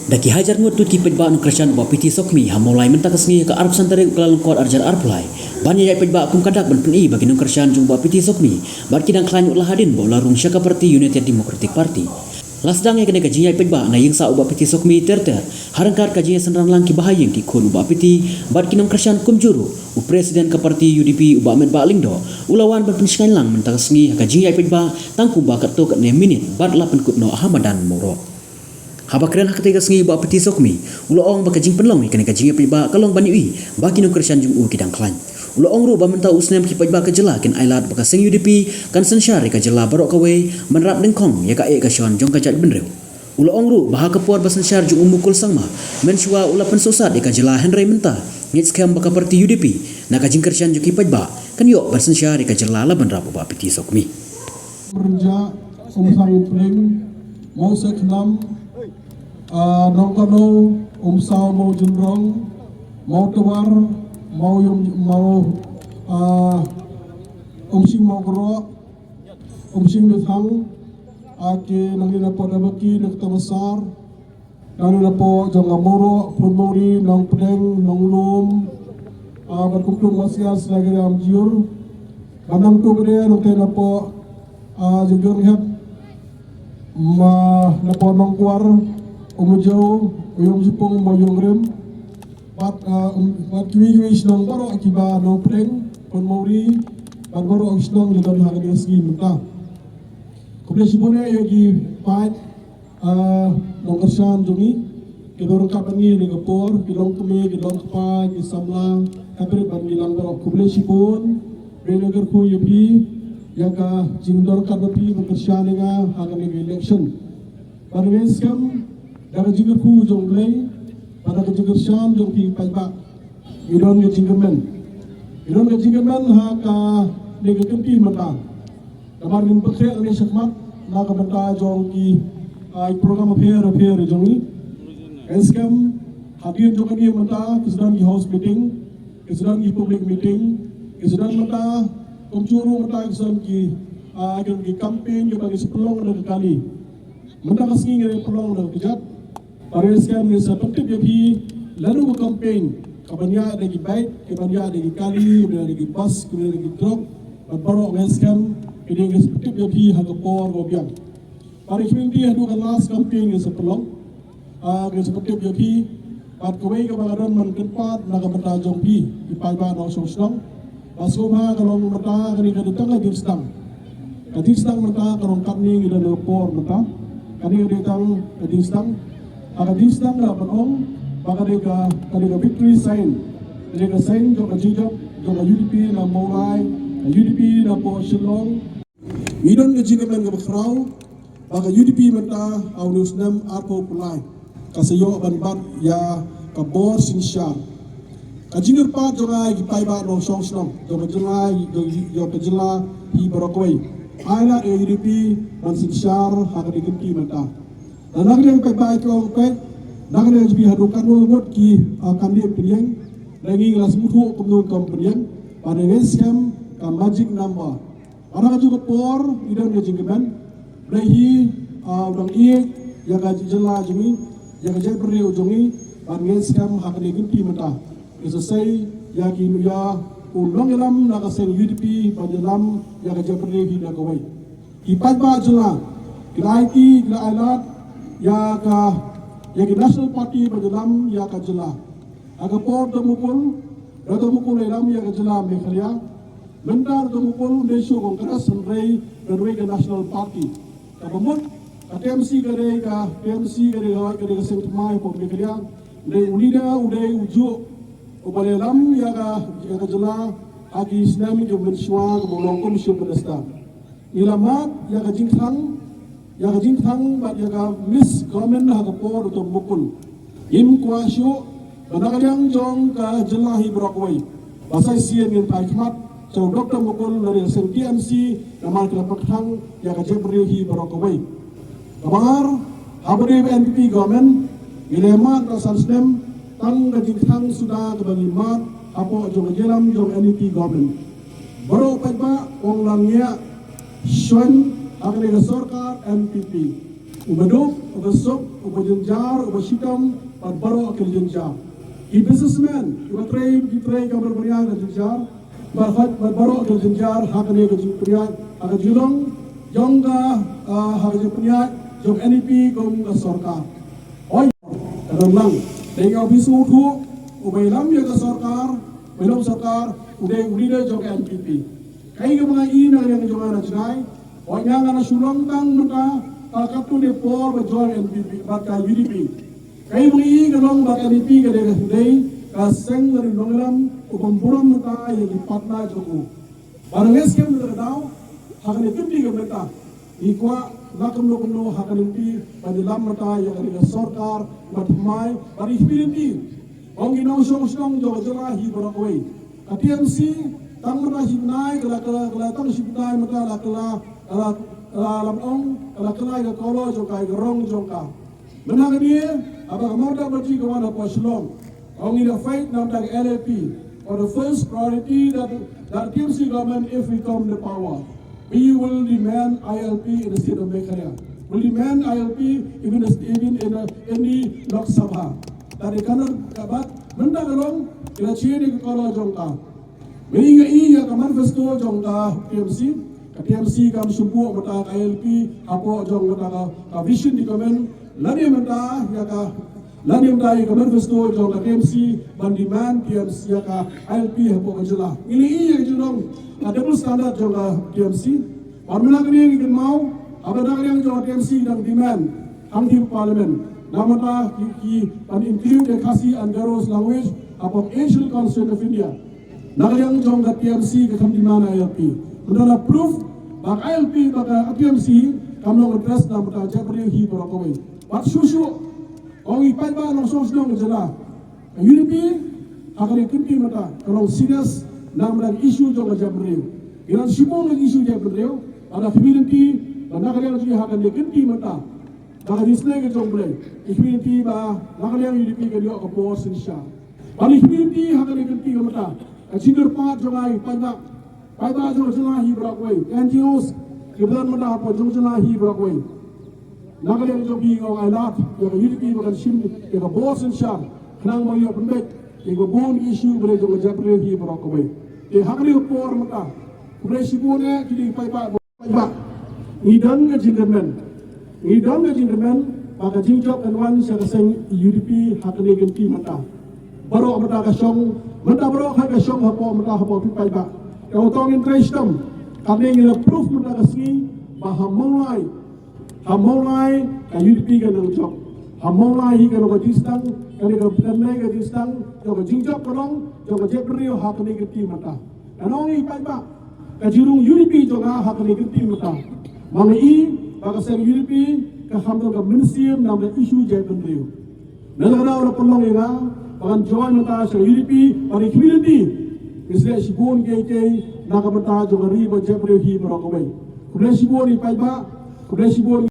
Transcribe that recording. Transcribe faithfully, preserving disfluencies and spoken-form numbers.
Da ki hajar ngut ki paidbah nongkyrshan u Bah P T Sokmi ha Mawlai mynta ka sngi ha ka arphew san tarik u Kyllalyngkot arhajar arphew lai ban ïaid paidbah kum ka dak ban pyni ba ki nongkyrshan jong u Bah P T Sokmi bad ki dang khlaiñ wat la hadien ba u la rung sha ka party United Democratic Party. La sdang ïa kane ka jingïaid paidbah na ïing sah u Bah P T Sokmi ter ter ha ryngkat ka jingïasynran lang ki bahaïing ki khun u Bah P T bad ki nongkyrshan kumjuh ruh u President ka party U D P u Bah Metbah Lyngdoh u la wan ban pynshngaiñ lang mynta ka sngi ha ka jingïaid paidbah tang kumba katto katne minit bad la pynkut noh ha madan Mawroh. Haba kren ha katei ka sngi u Bah P T Sokmi u la ong ba ka jingpynlong ïa kane ka jingïaid paidbah ka long ban ïohi ba ki nongkyrshan jong u ki dang khlaiñ. U la ong ruh ba mynta u snem ki paidbah ka jylla kin ailad ba ka seng U D P kan synshar ïa ka jylla baroh kawei ban rap dyngkhong ïa ka eh ka shon jong ka jaitbynriew. U la ong ruh ba ha ka por ba synshar jong u Mukul Sangma mynshuwa u la pynsuhsat ïa ka jylla, hynrei mynta ngeit skhem ba ka party U D P na ka jingkyrshan jong ki paidbah kan ïoh ban synshar ïa ka jylla la ban rap u Bah P T Sokmi. Rynjah, Umsang Pring, Mawsekhnam, ah, Nongkano, Umsaw Mawjynrong, Mawtawar, Mawyum, Maw, ah, Umsing Mawgroh, Umsing Mithang, ah, ki nangne na Podabaki, na Ktamasar, nangne na pdeng jong ka Mawroh, Phunmawri, Nongpdeng, Nonglum, ah, bad kumtu Masias, Lagriam Jiur, bad nangtu bad nangte na pdeng, ah, Jong Hep, ma na pdeng Nongkwar, Umjeu, Uyung Jipung, Mayung Rim, bad, ah, um, bad kiwei kiwei shnong baroh kiba Nongpdeng, Phunmawri, bad baroh ki shnong ki don ha kane ka sngi mynta. Khublei shibun ïa ki paid, ah, nongkyrshan jong ngi, kiba ryngkat bad ngi ha kane ka por, ki long kmie, ki long kpa, ki samla, hynrei bad ngi lang baroh. Khublei shibun, ba ngi kyrkhu ïa phi, ïa ka jingdon ryngkat bad phi ban kyrshan ïa nga ha kane ka election. Bad ngi skhem da ka jingkyrkhu jong U Blei bad da ka jingkyrshan jong phi paidbah, ngi don ka jingkyrmen. Ngi don ka jingkyrmen ha kane ka kynti mynta. Namar ngim pynkhreh lane shakhmat na ka bynta jong ki, ah, program apher apher jong ngi. Ngi skhem hadien jong kane mynta ki sdang ki house meeting, ki sdang ki public meeting, ki sdang mynta kumjuh ruh mynta ki sdang ki, ah, ki campaign kiba ngi sa pynlong da ka kali. Mynta ka sngi ngi dei pynlong da ka kjat. Bad ngi skhem ngi sa pyntip ïa phi lano ka campaign kaban ïaid da ki bike, kaban ïaid da ki kali, kaban ïaid da ki bus, kaban ïaid da ki truck. Bad baroh ngi skhem ngi dei ngi sa pyntip ïa phi ha ka por ba biang. Bad ngi kynti haduh ka last campaign ngi sa pynlong. Ah, ngi sa pyntip ïa phi. Bad kawei kaba nga don ban kyrpad na ka bynta jong phi, ki paidbah nongshong shnong. Ba sngewbha ka long mynta kane ka dei tang ka jingsdang. Ka jingsdang mynta ka long katne ngi don ha ka por mynta. Kane ka dei tang ka jingsdang. Ha ka jingsdang nga lah ban ong ba ka dei ka, ka dei ka victory sign. Ka dei ka sign jong ka jingjop jong ka U D P na Mawlai, ka U D P na pdeng Shillong. Ngi don ka jingkmen kaba khraw ba ka U D P mynta ha une u snem arphew phew lai ka sa ïoh ban bat ïa ka bor synshar. Ka jingkyrpad jong nga ïa ki paidbah nongshong shnong jong ka jylla, jong, jong ka jylla hi baroh kawei, ai lad ïa ka U D P ban synshar ha kane ka kynti mynta. Na ka liang paidbah ki ong peit, na ka liang jong phi haduh katno ngut ki, ah, candidate pynïeng, na ngi la sngewthuh kumno kam pynïeng, bad ngi skhem ka magic number. Bad ha kajuh ka por ngi don ka jingkmen, Blei hi, ah, u dang ïeit ïa ka jylla jong ngi, ïa ka jaitbynriew jong ngi, bad ngi skhem ha kane ka kynti mynta ngi sa sei ïa ki, ïa u nongïalam na ka seng U D P ban ïalam ïa ka jaitbynriew hi na kawei. Ki paidbah jylla ki la aiti, ki la ai lad ïa ka, ïa ki National Party ban ïalam ïa ka jylla. Ha ka por Doctor Mukul, Doctor Mukul u la ïalam ïa ka jylla Meghalaya. Mynta Doctor Mukul um dei shuh Congress, hynrei don kawei ka National Party. Kaba mut ka T M C ka dei ka, T M C ka dei ka, ka dei ka seng thymmai hapoh Meghalaya. Hynrei u leader u dei u juh uba la ïalam ïa ka, ïa ka jylla ha ki snem kiba mynshuwa kaba u long kum u Chief Minister. Ngi la mad ïa ka jingkhang, ïa ka jingkhang bad ïa ka misgovernment ha ka por Doctor Mukul. Ngim kwah shuh ba na ka liang jong ka jylla hi baroh kawei ba sa shisien ngin phai khmat sha u Doctor Mukul lane seng T M C namar ki la pynkhang ïa ka jaitbynriew hi baroh kawei. Kaba ar, haba dei ba N P P government ngi la mad ka san snem, tang ka jingkhang suda kaba ngi mad hapoh jong ka jingïalam jong N P P government. Baroh paidbah ong lang ïa shon ha kane ka sorkar N P P. Uba duk, uba suk, uba jynjar, uba shitom, bad baroh ki jynjar. Ki businessman, kiba trei, ki trei ka bynriew ka jynjar, bad, bad baroh ki jynjar, ha kane ka jingpynïaid, ha ka jinglong jong ka, ah, ha ka jingpynïaid jong N P P kum ka sorkar. Oi, ka dang lang. Dei ka office u thuh, uba ïalam ïa ka sorkar, uba ïalam sorkar, u dei u leader jong ka N P P. Kaei kaba nga i na ka liang jong nga na jngai, oi nga nga na shu long tang mynta, ah, katto katne por ba join N P P, bad ka U D P. Kaei ba nga i ka long ba ka N P P ka dei ka dei, ka seng lane nongïalam, u bym burom mynta ïa ki partner jong u. Bad nga ngeit skhem na ka daw, ha kane ka kynti ka mynta. Ngi kwah na kumno kumno ha kane ka kynti, ban ïalam mynta ïa kane ka sorkar, bad thymmai, bad i khmih lynti. Ong ki nongshong shnong jong ka jylla hi baroh kawei. Ka T M C, tang mynta shi bnai, ka la, ka la, ka la tang shi bnai mynta la, ka la, ka la, ka la lam ong, ka la, ka la ïa ka kolo jong ka, ïa ka rong jong ka. Mynta ka dei, haba ka Mamata Banerjee ka wan hapoh Shillong. Ong in the fight na ka L L P. For the first priority that, that T M C government, if we come the power, we will demand I L P in the state of Meghalaya. We'll demand I L P even, even in the, in the Lok Sabha. That they cannot, but mynta ka long, ïa la chi ni ka kolo jong ka. Mynta nga i ïa ka manifesto jong ka T M C, ka T M C kam shu buh mynta ka I L P, hapoh jong mynta ka, ka vision document, lane mynta ïa ka, lane mynta ïa ka manifesto jong ka T M C, ban demand T M C ïa ka I L P hapoh ka jylla. Ngi la i ïa ka jinglong, ka double standard jong ka T M C. Bad mynta ka dei ngi kynmaw, haba dang liang jong ka T M C dang demand, hangtei parliament. Na mynta ki, ki, ban include the Khasi and Garo language, hapoh Ancient Constitution of India. Na ka liang jong ka T M C ka kam demand I L P. Mynta la proof, ba ka I L P, ba ka T M C, kam long address na mynta jaitbynriew hi baroh kawei. Bad shuh shuh, ong i paidbah nongshong shnong ka jylla. Ka U D P, ha kane ka kynti mynta, ka long serious, na mynta ka issue jong ka jaitbynriew. Ngi don shibun ka issue jaitbynriew, bad nga khmih lynti, ba na ka liang jong ngi ha kane ka kynti mynta. Ba ka jingsnei ka jong U Blei, i khmih lynti ba, na ka liang U D P kan ïoh ka bor synshar. Bad i khmih lynti ha kane ka kynti ka mynta, ka jingkyrpad jong nga i paidbah, paidbah jong ka jylla hi baroh kawei, N G Os, kiba don mynta hapoh jong ka jylla hi baroh kawei. Na ka liang jong phi nga ong ai lad ïa ka U D P ba kan shim ïa ka bor synshar, khnang ba ïoh pynbeit ïa ka bun ki issue ba dei jong ka jaitbynriew hi baroh kawei. Te ha kane ka por mynta, khublei shibun eh ki dei ki paidbah. Paidbah, ngi don ka jingkyrmen. Ngi don ka jingkyrmen ba ka jingjop kan wan sha ka seng U D P ha kane ka kynti mynta. Baroh mynta ka shong, mynta baroh ka shong hapoh mynta hapoh phi paidbah. Ka utong ngin trei shitom. Kane ngi la proof mynta ka sngi ba ha Mawlai, ha Mawlai ka U D P ka nang jop. Ha Mawlai hi ka long ka jingsdang, kane ka, kane ka jingsdang jong ka jingjop ka long jong ka jaitbynriew ha kane ka kynti mynta. Ka nong i paidbah, ka jingrung U D P jong nga ha kane ka kynti mynta. Ma nga i ba ka seng U D P ka kham don ka mynsiem namar ka issue jaitbynriew. Na la ka daw la pynlong ïa nga ba ngan join mynta sha U D P, bad i khmih lynti, ngi sngewsih shibun kiei kiei na ka bynta jong ka ri bad jaitbynriew hi baroh kawei. Khublei shibun i paidbah, khublei shibun.